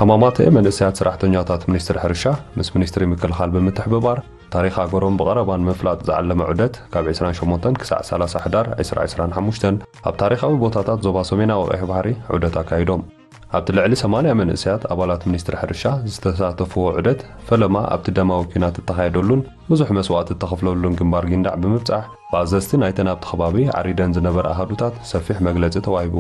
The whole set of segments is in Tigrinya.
ሃማማተ መንእሰያት ሰራሕተኛታት ሚኒስትሪ ሕርሻ ምስ ሚኒስትሪ ምክልኻል ብምትሕብባር ታሪኽ ሃገሮም ብቐረባ ንምፍላጥ ዝዓለመ ዑደት ካብ ዕስራን ሸሞንተን ክሳዕ ሰላሳ ሕዳር ዕስራ ዕስራን ሓሙሽተን ኣብ ታሪኻዊ ቦታታት ዞባ ሰሜናዊ ቀይሕ ባሕሪ ዑደት ኣካይዶም። ኣብቲ ልዕሊ ሰማንያ መንእሰያት ኣባላት ሚኒስትሪ ሕርሻ ዝተሳተፍዎ ዑደት ፈለማ ኣብቲ ደማዊ ኲናት እተኻየደሉን ብዙሕ መስዋእቲ እተኸፍለሉን ግንባር ጊንዳዕ ብምብጻሕ ብኣዘዝቲ ናይተን ኣብቲ ከባቢ ዓሪደን ዝነበራ ኣሃዱታት ሰፊሕ መግለጺ ተዋሂቡ።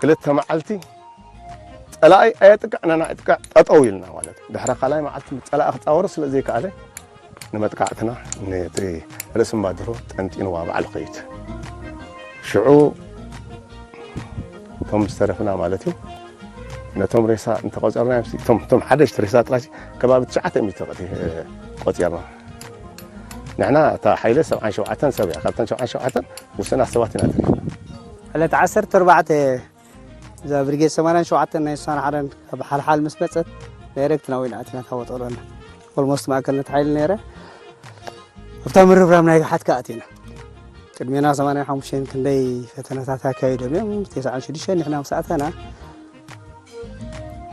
ክልተ መዓልቲ ጸላኢ ኣየጥቅዕ ነና ኣይጥቅዕ ጠጠው ኢልና ማለት እዩ። ድሕሪ ካልኣይ መዓልቲ ጸላኢ ክጻወሩ ስለ ዘይከኣለ ንመጥቃዕትና ነቲ ርእሲ እምባ ድሮ ጠንጢንዋ ባዕሉ ከይድ ሽዑ እቶም ዝተረፍና ማለት እዩ ነቶም ሬሳ እንተቆጸርና እቶም ሓደሽቲ ሬሳ ጥራይ ከባቢ ትሽዓተ ሚእቲ ቆጺርና። ንሕና እታ ሓይለ ሰብዓን ሸውዓተን ሰብ እያ። ካብተን ሰብዓን ሸውዓተን ውሱናት ሰባት ኢና ተሪፍና። ዕለት ዓሰርተ ኣርባዕተ እዛ ብርጌድ ሰማንያን ሸውዓተን ናይ ስሳን ሓደን ካብ ሓልሓል ምስ መፀት ዳይሬክት ናብ ወይን ኣቲና ታወጠሎና። ኦልሞስት ማእከልነት ሓይሊ ነይረ። ኣብታ ምርብራብ ናይ ገሓት ከኣቲና ቅድሜና ሰማንያን ሓሙሽተን ክንደይ ፈተነታት ኣካይዶም እዮም። ተስዓን ሽዱሽተን ንሕና ምስ ኣተና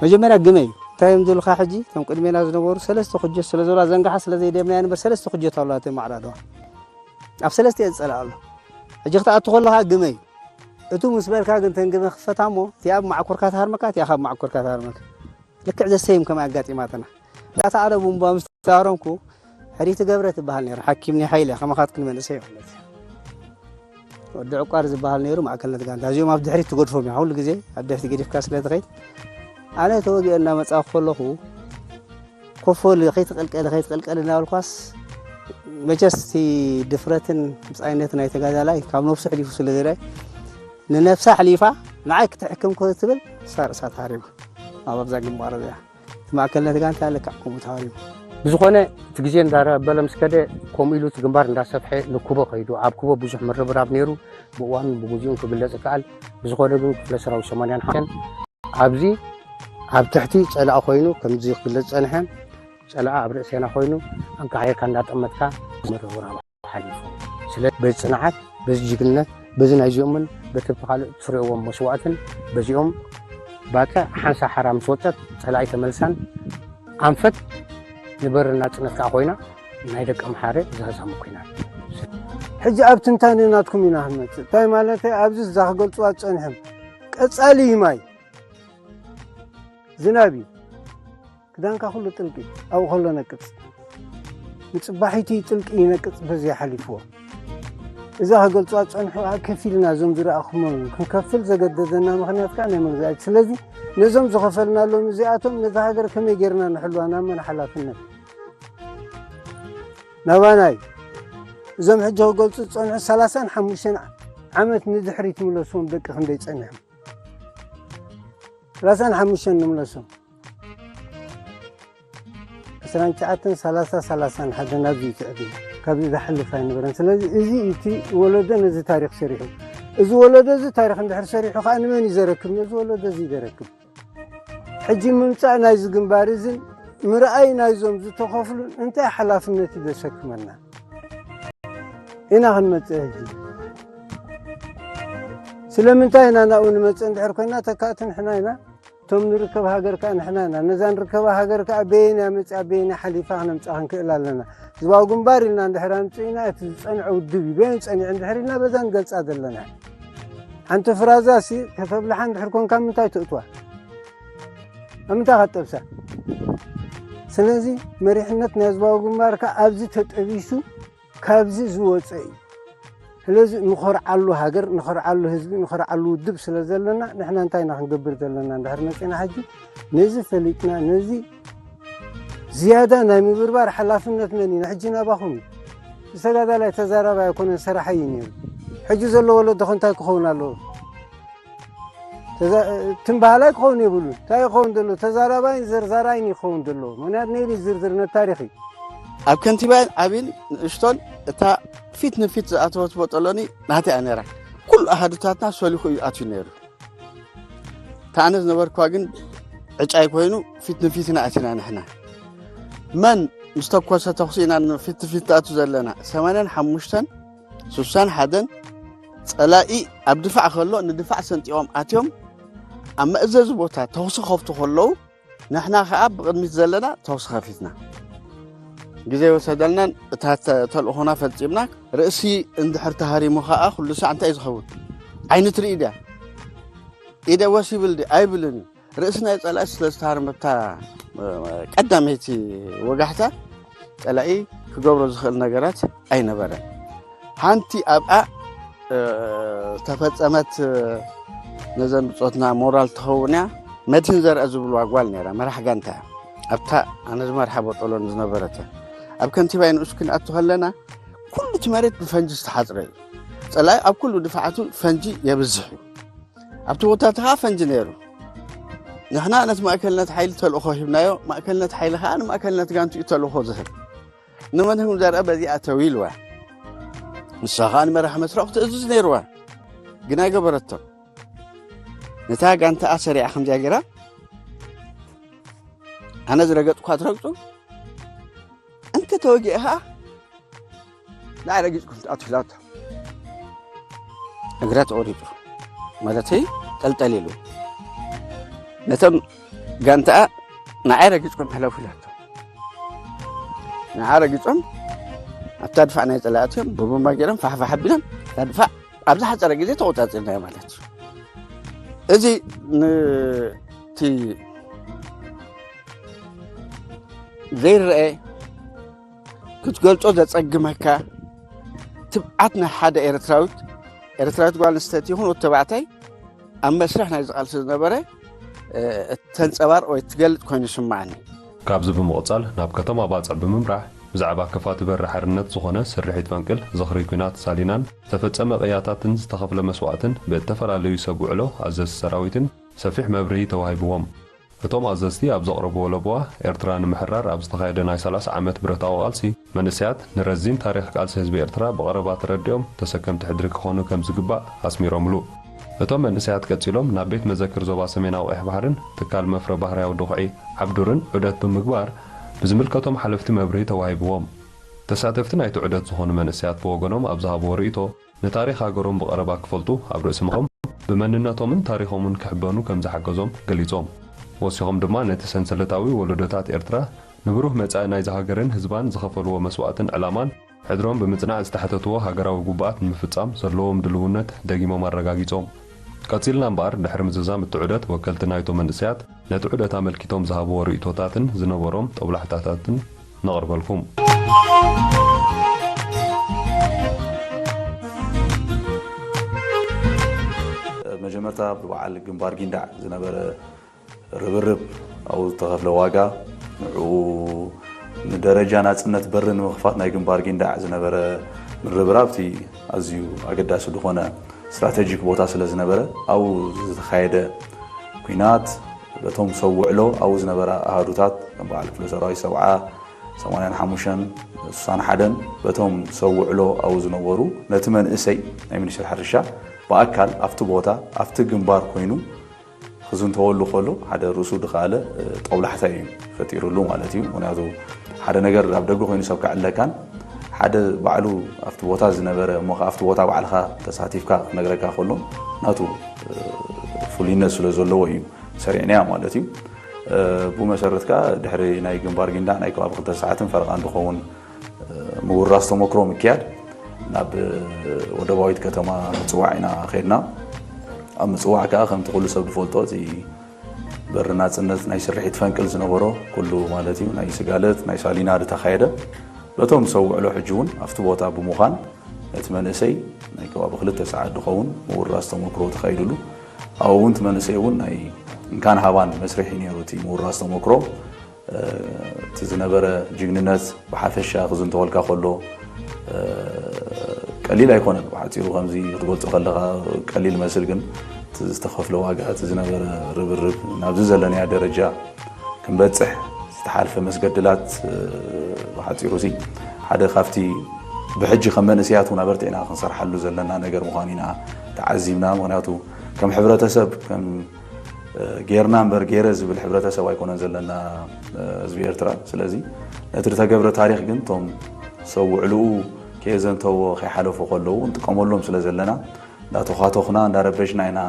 መጀመርያ ግመ እዩ። እንታይ እዮም ዝብልካ ሕጂ እቶም ቅድሜና ዝነበሩ ሰለስተ ኩጀት ስለ ዘለዋ ዘንጋሓ ስለ ዘይደምናያ ንበር ሰለስተ ኩጀት ኣለዋ እቲ ማዕዳድዋ ኣብ ሰለስተ እየ ዝፀልእ ኣሎ። ሕጂ ክትኣቱ ከለካ ግመ እዩ። እቱ ምስ በልካ ግን ተን ግመ ክፈታ እሞ እቲኣ ኣብ ማዕኮርካ ትሃርመካ እቲኣ ካብ ማዕኮርካ ትሃርመካ። ልክዕ ዘሰይም ከመይ ኣጋጢማትና። እታ ኣነ ቡምባ ምስ ተሃረምኩ ሕሪቲ ገብረ ትበሃል ነይሩ ሓኪም ናይ ሓይሊ እያ ከማኻትክን መንእሰይ ማለት እዩ። ወዲ ዕቋር ዝበሃል ነይሩ ማእከልነት ጋንታ እዚኦም ኣብ ድሕሪት ትገድፎም እያ ኩሉ ግዜ ኣብ ድሕሪት ገዲፍካ ስለ ትኸይድ ኣነ ተወጊኦ እናመፃኹ ከለኹ ኮፎል ከይትቐልቀል ከይትቐልቀል እናበልኳስ መቸስ እቲ ድፍረትን ብፃይነት ናይ ተጋዳላይ ካብ ነብሱ ሕሊፉ ስለ ዝረ ንነብሳ ሕሊፋ ንዓይ ክትሕክም ክትብል እሳ ርእሳ ተሃሪማ ኣብ ኣብዛ ግንባር እዚኣ እቲ ማእከልነት ጋንታ ልክዕ ከምኡ ተሃሪሙ። ብዝኾነ እቲ ግዜ እንዳረበለ ምስ ከደ ከምኡ ኢሉ እቲ ግንባር እንዳሰፍሐ ንኩቦ ከይዱ ኣብ ኩቦ ብዙሕ ምርብራብ ነይሩ ብእዋኑን ብግዚኡን ክግለፅ ይከኣል። ብዝኾነ ግን ክፍለ ሰራዊት ሰማንያን ሓደን ኣብዚ ኣብ ትሕቲ ፀላኢ ኮይኑ ከምዚ ክግለፅ ፀንሐ። ፀላኢ ኣብ ርእሴና ኮይኑ ኣንቃሕየካ እንዳጠመትካ ምርብራብ ሓሊፉ። ስለ በዚ ፅንዓት በዚ ጅግንነት በዚ ናይዚኦምን በቲ ብካልእ ትሪእዎም መስዋእትን በዚኦም ባፅዕ ሓንሳ ሓራ ምስ ወፀት ፀላኢ ተመልሳን ኣንፈት ንበሪ ናፅነት ከዓ ኮይና ናይ ደቂ ኣምሓረ ዛዛሚ ኩናት። ሕጂ ኣብ ትንታነ ናትኩም ኢና ክንመፅእ። እንታይ ማለት ኣብዚ እዛ ክገልፅዋ ዝፀንሐም ቀፃሊ እዩ ማይ ዝናብ እዩ። ክዳንካ ኩሉ ጥልቂ ኣብኡ ከሎ ነቅፅ ንፅባሒቲ ጥልቂ ይነቅፅ በዚ ሓሊፍዎ እዛ ከገልፅዋ ዝፀንሑ ከፊልና እዞም ዝረኣኹሞም ክንከፍል ዘገደደና ምክንያት ከዓ ናይ መግዛእቲ ስለዚ ነዞም ዝኸፈልናሎም እዚኣቶም ነዛ ሃገር ከመይ ጌርና ንሕልዋ ናብ መን ሓላፍነት ናባናይ እዞም ሕጂ ክገልፁ ዝፀንሑ ሰላሳን ሓሙሽተን ዓመት ንድሕሪት ምለስዎም ደቂ ክንደይ ፀኒሖም ሰላሳን ሓሙሽተን ንምለሶም ዕስራን ትሽዓተን ሰላሳ ሰላሳን ሓደን ኣብዚ እዩ ትዕድም ካብዚ ዝሓልፍ ኣይነበረን ስለዚ እዚ እቲ ወለዶ ነዚ ታሪክ ሰሪሑ እዚ ወለዶ እዚ ታሪክ እንድሕር ሰሪሑ ከዓ ንመን እዩ ዘረክብ ነዚ ወለዶ እዚ ዘረክብ ሕጂ ምምፃእ ናይዚ ግንባር እዝን ምርኣይ ናይዞም ዝተኸፍሉን እንታይ ሓላፍነት እዩ ዘሰክመና ኢና ክንመፅእ ሕጂ ስለምንታይ ኢና ናብኡ ንመፅእ እንድሕር ኮይና ተካእቲ ንሕና ኢና እቶም ንርከብ ሃገር ከዓ ንሕና ኢና ነዛ ንርከባ ሃገር ከዓ በየን እያ መፅኣ በየን እያ ሓሊፋ ክነምፅኣ ክንክእል ኣለና ህዝባዊ ግንባር ኢልና እንድሕር ኣምፅእና እቲ ዝፀንዐ ውድብ እዩ በየን ፀኒዑ እንድሕር ኢልና በዛ ንገልፃ ዘለና ሓንቲ ፍራዛ ሲ ከተብልሓ እንድሕር ኮንካ ምንታይ ትእትዋ ኣብ ምንታይ ከጠብሳ ስለዚ መሪሕነት ናይ ህዝባዊ ግንባር ከዓ ኣብዚ ተጠቢሱ ካብዚ ዝወፀ እዩ ስለዚ ንኾርዓሉ ሃገር ንኾርዓሉ ህዝቢ ንኾርዓሉ ውድብ ስለ ዘለና ንሕና እንታይ ኢና ክንገብር ዘለና እንድሕር መፂና ሕጂ ነዚ ፈሊጥና ነዚ ዝያዳ ናይ ምብርባር ሓላፍነት መን እዩ ንሕጂ ናባኹም እዩ ዝተጋዳላይ ተዛራባይ ኣይኮነን ሰራሓይ እዩ ነይሩ ሕጂ ዘሎ ወለዶ እንታይ ክኸውን ኣለዎ ትም በሃላይ ክኸውን የብሉን እንታይ ይኸውን ዘሎ ተዛራባይን ዘርዛራይን ይኸውን ዘለዎ ምክንያት ነይሩ ዝርዝር ነታሪኽ እዩ ኣብ ከንቲባይን ዓብን ንእሽቶን እታ ፊት ንፊት ዝኣተወት ቦጠሎኒ ናተይ እያ ነይራ ኩሉ ኣሃዱታትና ሰሊኹ እዩ ኣትዩ ነይሩ እታ ኣነ ዝነበርኩዋ ግን ዕጫይ ኮይኑ ፊት ንፊት ኢና ኣቲና ንሕና መን ምስ ተኮሰ ተኹሲ ኢና ፊት ንፊት ኣቱ ዘለና ሰማንያን ሓሙሽተን ሱሳን ሓደን ጸላኢ ኣብ ድፋዕ ከሎ ንድፋዕ ሰንጢቖም ኣትዮም ኣብ መእዘዚ ቦታ ተኹሲ ከፍቱ ከለዉ ንሕና ከኣ ብቕድሚት ዘለና ተኹሲ ከፊትና ግዜ ወሰደልናን እታ ተልእኾና ፈጺምና። ርእሲ እንድሕር ተሃሪሙ ከኣ ኩሉ ሳዕ እንታይ እዩ ዝኸውን? ዓይኒ ትርኢ ድያ? ኢደ ወስ ይብል ድዩ? ኣይብልን እዩ። ርእሲ ናይ ጸላኢ ስለ ዝተሃርመታ ቀዳመይቲ ወጋሕታ ጸላኢ ክገብሮ ዝኽእል ነገራት ኣይነበረን። ሓንቲ ኣብኣ ዝተፈጸመት ነዘን ብጾትና ሞራል ትኸውን እያ። መድህን ዘርአ ዝብልዋ ጓል ነይራ፣ መራሕ ጋንታ እያ። ኣብታ ኣነ ዝመርሓ ቦጦሎን ዝነበረት እያ። ኣብ ከንቲባይ ንኡስ ክንኣቱ ከለና ኩሉ እቲ መሬት ብፈንጂ ዝተሓጽረ እዩ። ጸላኢ ኣብ ኩሉ ድፋዓቱ ፈንጂ የብዝሕ እዩ። ኣብቲ ቦታቲ ኸዓ ፈንጂ ነይሩ። ንሕና ነቲ ማእከልነት ሓይሊ ተልእኾ ሂብናዮ፣ ማእከልነት ሓይሊ ኸዓ ንማእከልነት ጋንቲኡ ተልእኾ ዝህብ። ንመድህን ዘርአ በዚኣ ተው ኢልዋ። ንሳ ኸዓ ንመራሒ መስርዕ ክትእዝዝ ነይርዋ። ግን ኣይገበረቶን። ነታ ጋንታኣ ሰሪዓ ከምዚኣ ገይራ፣ ኣነ ዝረገጽኳ ትረግጹ፣ እንተ ተወጊአ ኸዓ ንዓይ ረጊጽኩም ትኣቱ ኢላቶ። እግራ ተቖሪጹ ማለተይ ጠልጠል ኢሉ ነቶም ጋንታኣ ንዓይ ረጊጽኩም ሕለፉ ኢላቶ። ንዓ ረጊጾም ኣብታ ድፋዕ ናይ ጸላእትዮም ብቦምባ ገይሮም ፋሕፋሕ ኣቢሎም እታ ድፋዕ ኣብ ዝሓጸረ ግዜ ተቖጻጺርናዮ ማለት እዩ። እዚ ንቲ ዘይረአ ክትገልጾ ዘጸግመካ ትብዓት ናይ ሓደ ኤርትራዊት ኤርትራዊት ጓል ኣንስተይቲ ይኹን ወዲ ተባዕታይ ኣብ መስርሕ ናይዚ ቃልሲ ዝነበረ ተንጸባርቕ ወይ ትገልጽ ኮይኑ ይስምዓኒ። ካብዚ ብምቕጻል ናብ ከተማ ባጽዕ ብምምራሕ ብዛዕባ ከፋቲ በሪ ሓርነት ዝኾነ ስርሒት ፈንቅል ዝኽሪ ኲናት ሳሊናን ዝተፈጸመ ቅያታትን ዝተኸፍለ መስዋእትን ብእተፈላለዩ ሰብ ውዕሎ ኣዘዝቲ ሰራዊትን ሰፊሕ መብርሂ ተዋሂብዎም። እቶም ኣዘዝቲ ኣብ ዘቕረብዎ ለበዋ፣ ኤርትራ ንምሕራር ኣብ ዝተኻየደ ናይ ሰላሳ ዓመት ብረታዊ ቃልሲ መንእሰያት ንረዚን ታሪኽ ቃልሲ ህዝቢ ኤርትራ ብቐረባ ተረዲኦም ተሰከምቲ ሕድሪ ክኾኑ ከም ዝግባእ ኣስሚሮምሉ። እቶም መንእሰያት ቀጺሎም ናብ ቤት መዘክር ዞባ ሰሜናዊ ቀይሕ ባሕርን ትካል መፍረ ባህርያዊ ድኹዒ ዓብዱርን ዑደት ብምግባር ብዝምልከቶም ሓለፍቲ መብርሂ ተዋሂብዎም። ተሳተፍቲ ናይቲ ዑደት ዝኾኑ መንእሰያት ብወገኖም ኣብ ዝሃብዎ ርእይቶ ንታሪኽ ሃገሮም ብቐረባ ክፈልጡ ኣብ ርእሲ ምኾም ብመንነቶምን ታሪኾምን ክሕበኑ ከም ዝሓገዞም ገሊጾም። ወሲኾም ድማ ነቲ ሰንሰለታዊ ወለዶታት ኤርትራ ንብሩህ መጻኢ ናይዛ ሃገርን ህዝባን ዝኸፈልዎ መስዋእትን ዕላማን ሕድሮም ብምጽናዕ ዝተሓተትዎ ሃገራዊ ጉቡኣት ንምፍጻም ዘለዎም ድልውነት ደጊሞም ኣረጋጊጾም። ቀጺልና እምበኣር ድሕሪ ምዝዛም እቲ ዑደት ወከልቲ ናይቶም መንእሰያት ነቲ ዑደት ኣመልኪቶም ዝሃብዎ ርእይቶታትን ዝነበሮም ጦብላሕታታትን ነቕርበልኩም። መጀመርታ ብበዓል ግንባር ጊንዳዕ ዝነበረ ርብርብ ኣብኡ ዝተኸፍለ ዋጋ ንዕኡ ንደረጃ ናጽነት በሪ ንምኽፋት ናይ ግንባር ጊንዳዕ ዝነበረ ምርብራብ እቲ ኣዝዩ ኣገዳሲ ዝኾነ ስትራተጂክ ቦታ ስለ ዝነበረ ኣብኡ ዝተኻየደ ኲናት በቶም ሰብ ውዕሎ ኣብኡ ዝነበራ ኣሃዱታት ከም በዓል ክፍለ ሰራዊት ሰብዓ ሰማንያን ሓሙሽተን ስሳን ሓደን በቶም ሰብ ውዕሎ ኣብኡ ዝነበሩ ነቲ መንእሰይ ናይ ሚኒስትሪ ሕርሻ ብኣካል ኣብቲ ቦታ ኣብቲ ግንባር ኮይኑ ክዝንተወሉ ከሎ ሓደ ርእሱ ድኻለ ጦብላሕታ እዩ ፈጢሩሉ ማለት እዩ። ምክንያቱ ሓደ ነገር ኣብ ደገ ኮይኑ ሰብ ከዕለካን ሓደ ባዕሉ ኣብቲ ቦታ ዝነበረ እሞ ኣብቲ ቦታ ባዕልኻ ተሳቲፍካ ክነግረካ ከሎ ናቱ ፍሉይነት ስለ ዘለዎ እዩ ሰሪዕናያ ማለት እዩ። ብኡ መሰረት ከኣ ድሕሪ ናይ ግንባር ጊንዳዕ ናይ ከባቢ ክልተ ሰዓትን ፈረቓን ዝኸውን ምውራስ ተመክሮ ምክያድ ናብ ወደባዊት ከተማ ምጽዋዕ ኢና ከይድና። ኣብ ምጽዋዕ ከኣ ከምቲ ኩሉ ሰብ ዝፈልጦ እቲ በሪ ናጽነት ናይ ስርሒት ፈንቅል ዝነበሮ ኩሉ ማለት እዩ ናይ ስጋለት ናይ ሳሊና ዝተኻየደ በቶም ሰብ ውዕሎ ሕጂ እውን ኣብቲ ቦታ ብምዃን ነቲ መንእሰይ ናይ ከባቢ ክልተ ሰዓት ዝኸውን ምውራስ ተመክሮ ተኻይድሉ ኣብኡ እውን እቲ መንእሰይ እውን ናይ እንካን ሃባን መስርሒ ነይሩ እቲ ምውራስ ተመክሮ እቲ ዝነበረ ጅግንነት ብሓፈሻ ክዝንተወልካ ከሎ ቀሊል ኣይኮነን። ብሓፂሩ ከምዚ ክትገልፆ ከለካ ቀሊል መስል ግን እቲ ዝተኸፍለ ዋጋ እቲ ዝነበረ ርብርብ ናብዚ ዘለናያ ደረጃ ክንበፅሕ ዝተሓልፈ መስገድላት ብሓፂሩ ሲ ሓደ ካብቲ ብሕጂ ከም መንእሰያት እውን ኣበርቲዕና ክንሰርሓሉ ዘለና ነገር ምዃኑ ኢና ተዓዚብና። ምክንያቱ ከም ሕብረተሰብ ከም ጌርና እምበር ገይረ ዝብል ሕብረተሰብ ኣይኮነን ዘለና ህዝቢ ኤርትራ። ስለዚ ነቲ ዝተገብረ ታሪክ ግን እቶም ሰብ ውዕልኡ ከየዘንተዎ ከይሓለፉ ከለዉ ንጥቀመሎም ስለ ዘለና እንዳተዃተኹና እንዳረበሽና ኢና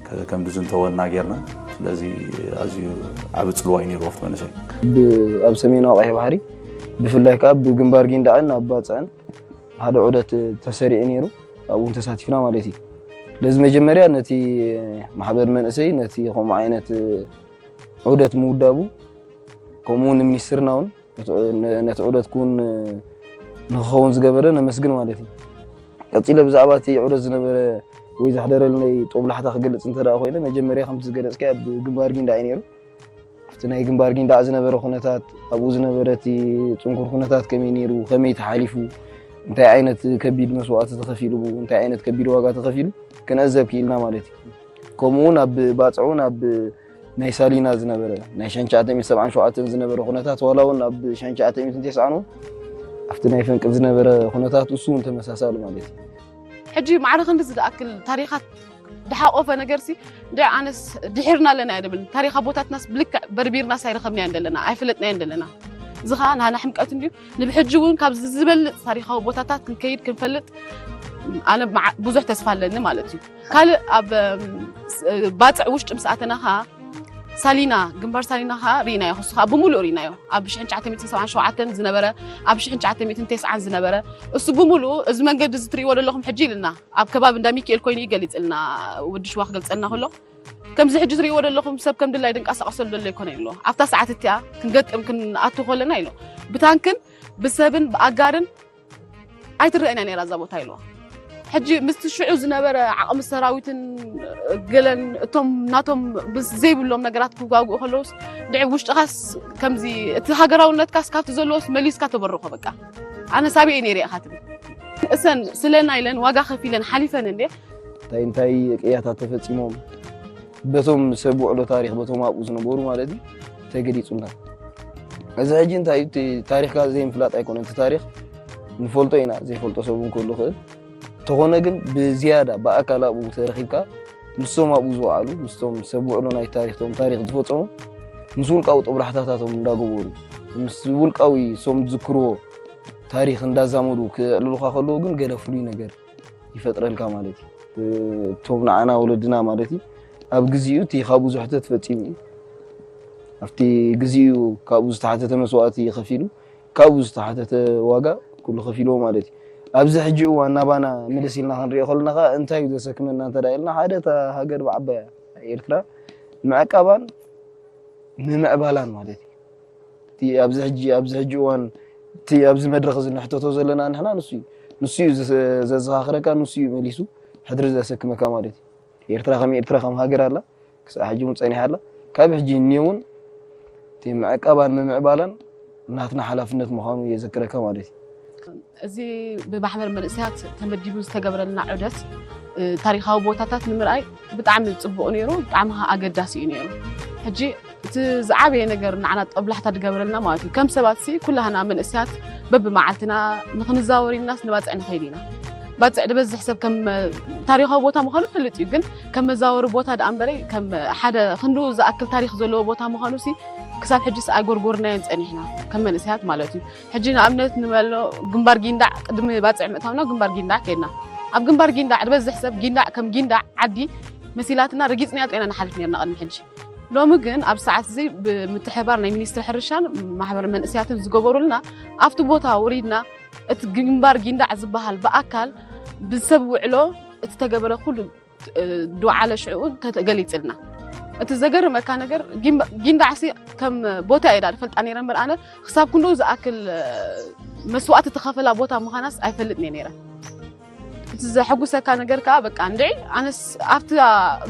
ከ- ከም ዝንተወና ጌርና። ስለዚ ኣዝዩ ዓቢ ጽልዋ እዩ ነይሩ ኣብቲ መንእሰይ። ብ- ኣብ ሰሜናዊ ቀይሕ ባሕሪ ብፍላይ ከዓ ብግንባር ጊንዳዕን ኣብ ባፅዕን ሓደ ዑደት ተሰሪዑ ነይሩ። ኣብኡ እውን ተሳቲፍና ማለት እዩ። ስለዚ መጀመርያ ነቲ ማሕበር መንእሰይ ነቲ ከምኡ ዓይነት ዑደት ምውዳቡ ከምኡ እውን ንሚኒስትርና እውን ነቲ ዑደት ክውን ንክኸውን ዝገበረ ነመስግን ማለት እዩ። ቀፂለ ብዛዕባ እቲ ዑደት ዝነበረ ወይ ዘሕደረልናይ ጦብላሕታ ክገልፅ እንተ ደኣ ኮይነ መጀመርያ ከምቲ ዝገለፅካዮ ኣብ ግንባር ጊንዳዕ እዩ ነይሩ። ኣብቲ ናይ ግንባር ጊንዳዕ ዝነበረ ኩነታት ኣብኡ ዝነበረ እቲ ፅንኩር ኩነታት ከመይ ነይሩ ከመይ ተሓሊፉ እንታይ ዓይነት ከቢድ መስዋእቲ ተኸፊሉ እንታይ ዓይነት ከቢድ ዋጋ ተኸፊሉ ክንዕዘብ ክኢልና ማለት እዩ። ከምኡ እውን ኣብ ባፅዕ እውን ኣብ ናይ ሳሊና ዝነበረ ናይ ሸንቻ ኣተሚት ሰብዓን ሸውዓተን ዝነበረ ኩነታት ዋላ እውን ኣብ ሸንቻ ኣተሚት እንተስዓኑ ኣብቲ ናይ ፈንቅል ዝነበረ ኩነታት እሱ እውን ተመሳሳሊ ማለት እዩ። ሕጂ ማዕረ ክንዲ ዝኣክል ታሪኻት ድሓቆፈ ነገርሲ እንደ ኣነስ ድሒርና ኣለና እየ ድብል። ታሪኻ ቦታትናስ ብልክዕ በርቢርናስ ኣይረኸብናዮ እንደለና ኣይፈለጥናዮ እንደለና። እዚ ኸዓ ናና ሕምቀት እንድዩ። ንብሕጂ እውን ካብዚ ዝበልፅ ታሪኻዊ ቦታታት ክንከይድ ክንፈልጥ ኣነ ብዙሕ ተስፋ ኣለኒ ማለት እዩ። ካልእ ኣብ ባፅዕ ውሽጢ ምስ ኣተና ኸዓ ሳሊና ግንባር ሳሊና ኸዓ ርኢናዮ። ክሱ ኸዓ ብምሉእ ርኢናዮ። ኣብ ሽሕን ትሽዓተ ሚእትን ሰብዓን ሸውዓተን ዝነበረ ኣብ ሽሕን ትሽዓተ ሚእትን ተስዓን ዝነበረ እሱ ብምሉእ እዚ መንገዲ እዚ ትርእይዎ ዘለኹም ሕጂ ኢልና ኣብ ከባቢ እንዳ ሚካኤል ኮይኑ ይገሊፅልና ወዲ ሽዋ ክገልፀልና ከሎ ከምዚ ሕጂ ትርእይዎ ዘለኹም ሰብ ከም ድላይ ድንቀሳቀሰሉ ዘሎ ይኮነ ይብሎ ኣብታ ሰዓት እቲኣ ክንገጥም ክንኣቱ ከለና ኢሎ ብታንክን ብሰብን ብኣጋርን ኣይትረአን እያ ነይራ እዛ ቦታ ኢልዋ። ሕጂ ምስቲ ሽዑ ዝነበረ ዓቕሚ ሰራዊትን ገለን እቶም ናቶም ዘይብሎም ነገራት ክዋግኡ ከለውስ ድዒ ውሽጥኻስ ከምዚ እቲ ሃገራውነትካስ ካብቲ ዘለዎስ መሊስካ ተበርኾ በቃ ኣነ ሳቢየ ነይረ ኢኻ ትብል እሰን ስለና ኢለን ዋጋ ከፊለን ሓሊፈን እንዴ እንታይ እንታይ ቅያታት ተፈፂሞም በቶም ሰብ ውዕሎ ታሪክ በቶም ኣብኡ ዝነበሩ ማለት እዩ ተገሊፁና። እዚ ሕጂ እንታይ እዩ እቲ ታሪክካ ዘይምፍላጥ ኣይኮነን። እቲ ታሪክ ንፈልጦ ኢና ዘይፈልጦ ሰብ እውን ክህሉ ይኽእል። እንተኾነ ግን ብዝያዳ ብኣካል ኣብኡ ተረኺብካ ምስቶም ኣብኡ ዝወዓሉ ምስቶም ሰብ ውዕሎ ናይ ታሪክ ቶም ታሪክ ዝፈፀሙ ምስ ውልቃዊ ጥብራሕታታቶም እንዳገበሩ ምስ ውልቃዊ እሶም ዝዝክርዎ ታሪክ እንዳዛመዱ ክዕልሉካ ከለዉ ግን ገለ ፍሉይ ነገር ይፈጥረልካ ማለት እዩ። እቶም ንዓና ወለድና ማለት እዩ ኣብ ግዚኡ እቲ ካብኡ ዝሕተት ፈፂሙ እዩ። ኣብቲ ግዚኡ ካብኡ ዝተሓተተ መስዋእቲ ከፊሉ ካብኡ ዝተሓተተ ዋጋ ኩሉ ከፊልዎ ማለት እዩ። ኣብዚ ሕጂ እዋን ናባና ምልስ ኢልና ክንሪኦ ከለና ከዓ እንታይ እዩ ዘሰክመና እንተ ኢልና ሓደ እታ ሃገር ብዓባያ ኤርትራ ምዕቃባን ምምዕባላን ማለት እዩ። እቲ ኣብዚ ሕጂ ኣብዚ ሕጂ እዋን እቲ ኣብዚ መድረኽ እዚ ንሕተቶ ዘለና ንሕና ንሱ እዩ ንሱ እዩ ዘዘኻኽረካ ንሱ እዩ መሊሱ ሕድሪ ዘሰክመካ ማለት እዩ። ኤርትራ ከም ኤርትራ ከም ሃገር ኣላ ክሳብ ሕጂ እውን ፀኒሓ ኣላ። ካብ ሕጂ እኒ እውን እቲ ምዕቃባን ምምዕባላን ናትና ሓላፍነት ምዃኑ የዘክረካ ማለት እዩ። እዚ ብማሕበር መንእሰያት ተመዲቡ ዝተገበረልና ዑደት ታሪካዊ ቦታታት ንምርኣይ ብጣዕሚ ፅቡቕ ነይሩ፣ ብጣዕሚ ኣገዳሲ እዩ ነይሩ። ሕጂ እቲ ዝዓበየ ነገር ንዓና ጠብላሕታ ዝገበረልና ማለት እዩ ከም ሰባት ሲ ኩላህና መንእሰያት በብመዓልትና ንክንዛወር ኢልናስ ንባፅዕ ንኸይድ ኢና። ባፅዕ ዝበዝሕ ሰብ ከም ታሪካዊ ቦታ ምዃኑ ይፈልጥ እዩ፣ ግን ከም መዛወሪ ቦታ ደኣ እምበረይ ከም ሓደ ክንድኡ ዝኣክል ታሪክ ዘለዎ ቦታ ምዃኑ ሲ ክሳብ ሕጂስ ኣይጎርጎርናዮን ፀኒሕና ከም መንእሰያት ማለት እዩ። ሕጂ ንኣብነት ንበሎ ግንባር ጊንዳዕ ቅድሚ ባፅዕ ምእታውና ግንባር ጊንዳዕ ከይድና ኣብ ግንባር ጊንዳዕ ዝበዝሕ ሰብ ጊንዳዕ ከም ጊንዳዕ ዓዲ መሲላትና ረጊፅናያ ጥራይና ንሓልፍ ነርና ቅድሚ ሕጂ። ሎሚ ግን ኣብ ሰዓት እዚ ብምትሕባር ናይ ሚኒስትሪ ሕርሻን ማሕበር መንእስያትን ዝገበሩልና ኣብቲ ቦታ ውሪድና እቲ ግንባር ጊንዳዕ ዝበሃል ብኣካል ብሰብ ውዕሎ እቲ ተገበረ ኩሉ ድውዓለ ሽዕኡ ተገሊፅልና። እቲ ዘገርመካ ነገር ጊንዳዕሲ ከም ቦታ እየ ዳ ዝፈልጣ ነይረ እምበር ኣነ ክሳብ ክንድኡ ዝኣክል መስዋእቲ ተኸፈላ ቦታ ምዃናስ ኣይፈልጥን እየ ነይረ። እቲ ዘሐጉሰካ ነገር ከዓ በቃ እንድዒ ኣነስ ኣብቲ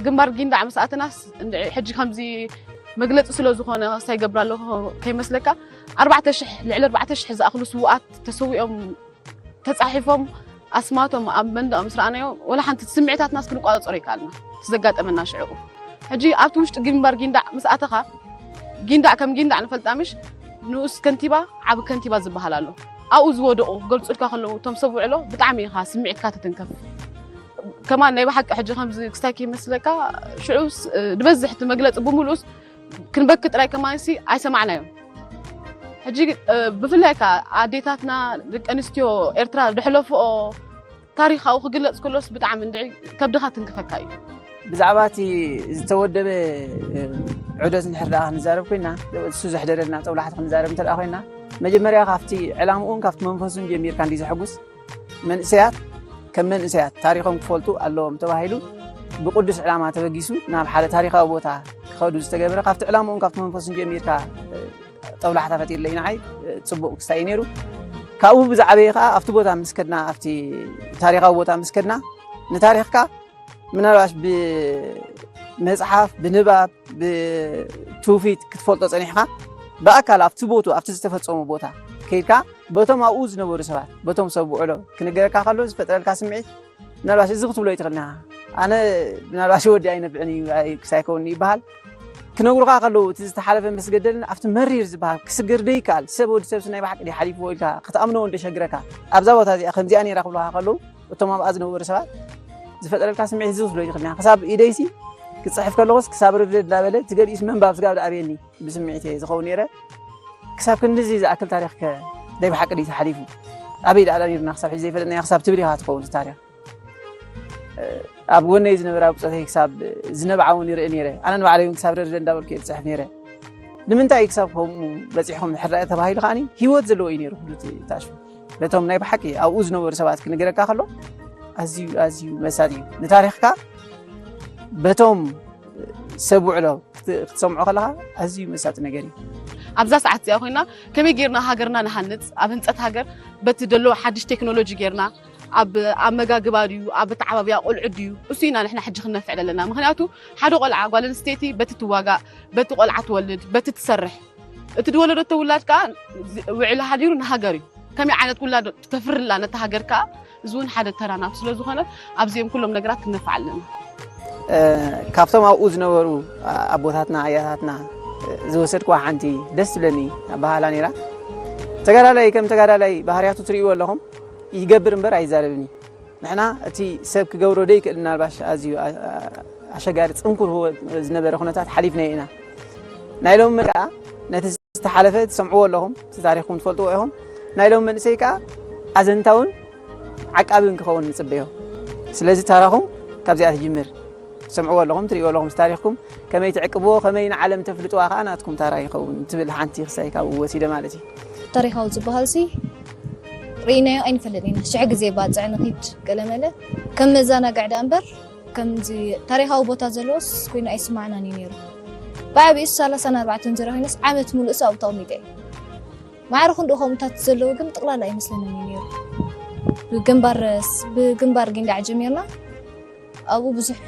ግንባር ጊንዳዕ ምስ ኣተናስ እንድዒ ሕጂ ከምዚ መግለፂ ስለ ዝኾነ ሳይገብር ኣለኹ ከይመስለካ ኣርባዕተ ሽሕ ልዕሊ ኣርባዕተ ሽሕ ዝኣኽሉ ስውኣት ተሰዊኦም ተፃሒፎም ኣስማቶም ኣብ መንደቕ ምስ ረኣናዮ ወላ ሓንቲ ስምዒታትናስ ክንቋፀፀሮ ይከኣልና እቲ ዘጋጠመና ሽዕኡ ሕጂ ኣብቲ ውሽጢ ግንባር ጊንዳዕ ምስ ኣተኻ ጊንዳዕ ከም ጊንዳዕ ንፈልጣ ምሽ ንኡስ ከንቲባ ዓብ ከንቲባ ዝበሃል ኣሎ ኣብኡ ዝወደቑ ክገልፁልካ ከለዉ እቶም ሰብ ውዕሎ ብጣዕሚ ኢኻ ስምዒትካ ትትንከፍ ከማን ናይ ብሓቂ ሕጂ ከምዚ ክስታይ ከይመስለካ ሽዑ ዝበዝሕ እቲ መግለፂ ብምሉኡስ ክንበኪ ጥራይ ከማንሲ ኣይሰማዕናዮም ሕጂ ብፍላይ ከዓ ኣዴታትና ደቂ ኣንስትዮ ኤርትራ ዝሕለፍኦ ታሪኻዊ ክግለጽ ከሎስ ብጣዕሚ እንድዒ ከብድኻ ትንክፈካ እዩ። ብዛዕባ እቲ ዝተወደበ ዑደት እንድሕር ደኣ ክንዛረብ ኮይና፣ እሱ ዘሕደረልና ጦብላሕቲ ክንዛረብ እንተ ደኣ ኮይና፣ መጀመርያ ካብቲ ዕላምኡን ካብቲ መንፈሱን ጀሚርካ እንዲ ዘሐጉስ፣ መንእሰያት ከም መንእሰያት ታሪኾም ክፈልጡ ኣለዎም ተባሂሉ ብቅዱስ ዕላማ ተበጊሱ ናብ ሓደ ታሪኻዊ ቦታ ክኸዱ ዝተገብረ፣ ካብቲ ዕላምኡን ካብቲ መንፈሱን ጀሚርካ ጦብላሕታ ፈጢርለይ ንዓይ ጽቡቕ ክስታይ እዩ ነይሩ። ካብኡ ብዛዕበየ ከኣ ኣብቲ ቦታ ምስ ከድና፣ ኣብቲ ታሪኻዊ ቦታ ምስ ከድና፣ ንታሪኽካ ምናልባሽ ብመጽሓፍ፣ ብንባብ፣ ብትውፊት ክትፈልጦ ጸኒሕካ፣ ብኣካል ኣብቲ ቦትኡ፣ ኣብቲ ዝተፈጸሙ ቦታ ከይድካ፣ በቶም ኣብኡ ዝነበሩ ሰባት፣ በቶም ሰብ ውዕሎ ክንገረካ ከሎ ዝፈጥረልካ ስምዒት፣ ምናልባሽ እዚ ክትብሎ ይትኽእል ኢኻ። ኣነ ምናልባሽ ወዲ ኣይነብዕን እዩ፣ ኣይ-፣ ክሳይከውን ይበሃል። ክነግሩኻ ከለዉ፣ እቲ ዝተሓለፈ ምስ ገደልን ኣብቲ መሪር ዝበሃል ክስገር ደይከኣል፣ ሰብ ወዲ ሰብሲ ናይ ብሓቂ ድዩ ሓሊፍዎ ኢልካ ክትኣምኖ እውን ደሸግረካ። ኣብዛ ቦታ እዚኣ ከምዚኣ ነይራ ክብሉኻ ከለዉ፣ እቶም ኣብኣ ዝነበሩ ሰባት ዝፈጠረልካ ስምዒት እዚ ክትብሎ ይትኽእል ኢኻ። ክሳብ ኢደይሲ ክጽሕፍ ከለኹስ፣ ክሳብ ርድድ እንዳበለ፣ እቲ ገሊኡስ መንባብ ስጋብ ደኣ ኣብየኒ ብስምዒት እየ ዝኸውን ነይረ። ክሳብ ክንድዚ ዝኣክል ታሪኽ ከ ደይ ብሓቂ ድዩ ተሓሊፉ? ኣበይ ደኣ ኔርና ክሳብ ሕጂ ዘይፈለጥናዮ ክሳብ ትብል ኢኻ ትኸውን እቲ ታሪኽ። ኣብ ጎነይ ዝነበራ ብጾተይ ክሳብ ዝነብዓ እውን ይርኢ ነይረ። ኣነ ንባዕለይ እውን ክሳብ ረድደ እንዳበልኩ እየ ዝጽሕፍ ነይረ። ንምንታይ እዩ ክሳብ ከምኡ በጺሕኩም ድሕር ተባሂሉ ከኣኒ ህይወት ዘለዎ እዩ ነይሩ ኩሉ እቲ ታሽሙ። ነቶም ናይ ብሓቂ ኣብኡ ዝነበሩ ሰባት ክንገረካ ከሎ ኣዝዩ፣ ኣዝዩ መሳጢ እዩ። ንታሪኽካ በቶም ሰብ ውዕሎ ክት-፣ ክትሰምዖ ከለኻ ኣዝዩ መሳጢ ነገር እዩ። ኣብዛ ሰዓት እዚኣ ኮይና ከመይ ጌርና ሃገርና ንሃንጽ? ኣብ ህንጸት ሃገር በቲ ደሎ ሓድሽ ቴክኖሎጂ ጌርና ኣብ ኣመጋግባ ድዩ፣ ኣብ ኣተዓባብያ ቆልዑ ድዩ? እሱ ኢና ንሕና ሕጂ ክነፍዕ ዘለና። ምኽንያቱ ሓደ ቆልዓ ጓል ኣንስተይቲ በቲ ትዋጋእ፣ በቲ ቆልዓ ትወልድ፣ በቲ ትሰርሕ፣ እቲ ዝወለደቶ ውላድ ከኣ ዝ-፣ ውዕል ሃዲሩ ንሃገር እዩ። ከመይ ዓይነት ውላድ ተፍርላ ነታ ሃገር ከኣ፣ እዚ እውን ሓደ ተራና ስለ ዝኾነ ኣብዚኦም ኩሎም ነገራት ክንነፍዕ ኣለና። እ፣ ካብቶም ኣብኡ ዝነበሩ ኣቦታትና ኣያታትና ዝወሰድኩዋ ሓንቲ ደስ ትብለኒ ኣበሃህላ ነይራ። ተጋዳላይ ከም ተጋዳላይ ባህርያቱ ትርእይዎ ኣለኹም፣ ይገብር እምበር ኣይዛረብን እዩ። ንሕና እቲ ሰብ ክገብሮ ደይክእል ምናልባሽ ኣዝዩ ኣ-፣ ኣ-፣ ኣሸጋሪ ጽንኩር ህይወት ዝነበረ ኩነታት ሓሊፍናዮ ኢና። ናይ ሎሚ ከኣ ነቲ ዝተሓለፈ ትሰምዕዎ ኣለኹም፣ እቲ ታሪኽኩም ትፈልጥዎ ኢኹም። ናይ ሎሚ መንእሰይ ከኣ ኣዘንታውን ዓቃብን ክኸውን ንጽበዮ። ስለዚ ታራኹም ካብዚኣ ትጅምር። ትሰምዕዎ ኣለኹም፣ ትርእይዎ ኣለኹም፣ ታሪኽኩም ከመይ ትዕቅብዎ፣ ከመይ ንዓለም ተፍልጥዋ ከኣ ናትኩም ታራ ይኸውን ትብል ሓንቲ ክሳይ ካብኡ ወሲደ ማለት እዩ። ታሪኻዊ ዝበሃልሲ ርኢናዮ ኣይንፈልጥን ኢና። ሽሕ ግዜ ባጽዕ ንኺድ ገለመለ ከም መዘናግዒ ደኣ እምበር ከምዚ ታሪኻዊ ቦታ ዘለዎስ ኮይኑ ኣይስማዕናን እዩ ነይሩ። ብዓቢኡ ሰላሳን ኣርባዕተን ዙርያ ኮይነስ ዓመት ሙሉእስ ኣብኡ ተቐሚጠ እየ። ማዕረ ክንድኡ ከምኡታት ዘለዎ ግን ጥቕላላ ኣይመስለንን እዩ ነይሩ። ብግንባር፣ ብግንባር ጊንዳዕ ጀሚርና ኣብኡ ብዙሕ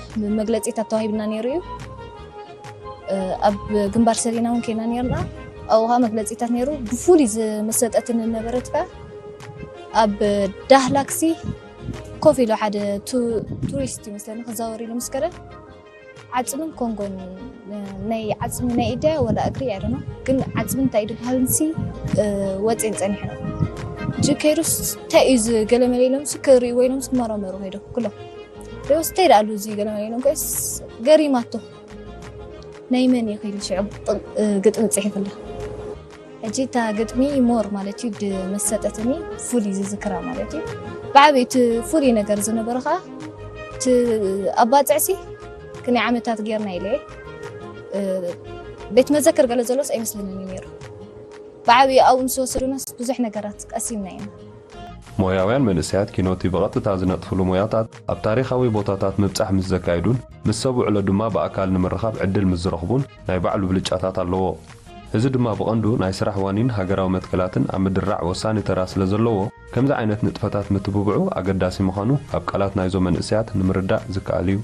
መግለጺታት ተዋሂብና ነይሩ እዩ። እ፣ ኣብ ግንባር ሰሊና እውን ኬና ነይርና። ኣብኡ ኸዓ መግለጺታት ነይሩ። ብፍሉይ ዝመሰጠትኒ ነበረት ከኣ ኣብ ዳህላክሲ ኮፍ ኢሉ ሓደ ቱ-፣ ቱሪስት ይመስለኒ ክዛወር ኢሉ ምስ ከደ ዓጽምን ኮንጎን፣ እ፣ ናይ ዓጽሚ ናይ ኢደ ወላ እግሪ፣ I don't know፣ ግን ዓጽሚ እንታይ እዩ ዝበሃል ንሲ፣ እ፣ ወጽየን ጸኒሕና። ሕጂ ከይዱስ እንታይ እዩ ዝገለመለ ኢሎምስ ክርእይዎ ኢሎምስ ክመራመሩ ከይዶም ኩሎም። ሪኦስ እንታይ ደኣ ኣሉ እዚ ገለመለ ኢሎም ከይስ ገሪማቶ። ናይ መን እዩ ከይሉ ሽዑ ጥ-፣ እ፣ ግጥሚ ጽሒፍላ። ሕጂ እታ ግጥሚ ሞር ማለት እዩ ድመሰጠትኒ ፍሉይ ዝዝክራ ማለት እዩ። ብዓብዩ እቲ ፍሉይ ነገር ዝነበረ ኸዓ እቲ ኣባጽዕሲ ክንደይ ዓመታት ጌርና ኢለ እየ። እ፣ ቤት መዘክር ገለ ዘሎስ ኣይመስለንን እዩ ነይሩ። ብዓብዩ ኣብኡ ምስ ወሰዱናስ ብዙሕ ነገራት ቀሲምና ኢና። ሞያውያን መንእሰያት ኪኖቲ ብቐጥታ ዝነጥፍሉ ሞያታት ኣብ ታሪኻዊ ቦታታት ምብጻሕ ምስ ዘካይዱን ምስ ሰብ ውዕሎ ድማ ብኣካል ንምርኻብ ዕድል ምስ ዝረኽቡን ናይ ባዕሉ ብልጫታት ኣለዎ። እዚ ድማ ብቐንዱ ናይ ስራሕ ዋኒን ሃገራዊ መትከላትን ኣብ ምድርራዕ ወሳኒ ተራ ስለ ዘለዎ፣ ከምዚ ዓይነት ንጥፈታት ምትብብዑ ኣገዳሲ ምዃኑ ካብ ቃላት ናይዞም መንእሰያት ንምርዳእ ዝከኣል እዩ።